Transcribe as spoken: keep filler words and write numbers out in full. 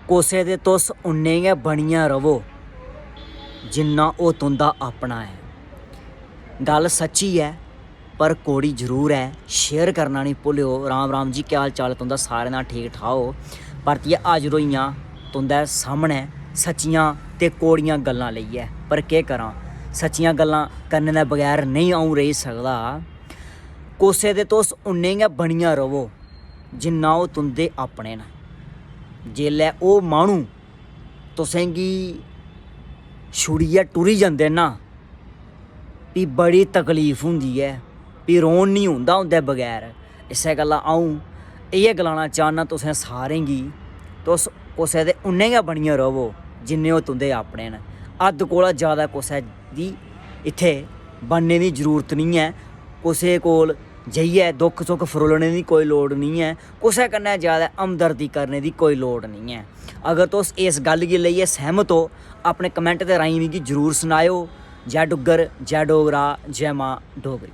कुसै दे तुस उन्ने गै बनियै र'वो जिन्ना ओह् तुं'दा अपना ऐ। गल्ल सच्ची ऐ, पर कौड़ी जरूर ऐ। शेयर करना निं भुल्लेओ। राम राम जी, केह् हाल चाल तुं'दा? सारें दा ठीक ठाक हो? परतियै हाजर होई आं तुं'दै सामनै सच्चियां ते कौड़ियां गल्लां लेइयै। पर केह् करां, सच्चियां गल्लां करने दे बगैर नेईं अ'ऊं रेही सकदा। कुसै दे तुस उन्ने गै बनियै र'वो जिन्ना ओह् तुं'दे अपने न। जेल्लै ओह् माह्नू तुसेंगी छुड़ियै टुरी जंदे ना, भी बड़ी तकलीफ होंदी ऐ, भी रौह्न निं होंदा उं'दे बगैर। इस्सै गल्ला अ'ऊं इ'यै गलाना चाह्न्नां तुसें सारें गी, तुस कुसै दे उन्ने गै बनियै र'वो जिन्ने ओह् तुं'दे अपने न। हद्द कोला जैदा कुसै दी इत्थै बनने दी जरूरत निं ऐ। कुसै कोल जाइयै दुक्ख सुख फरोलने दी कोई लोड़ निं ऐ, कुसै कन्नै जैदा हमदर्दी करने दी कोई लोड़ निं ऐ। अगर तुस इस गल्ल गी लेइयै सैह्मत ओ, अपने कमैंट दे राहें मिगी जरूर सनाएओ। जै डुग्गर, जै डोगरा, जै मां डोगरी।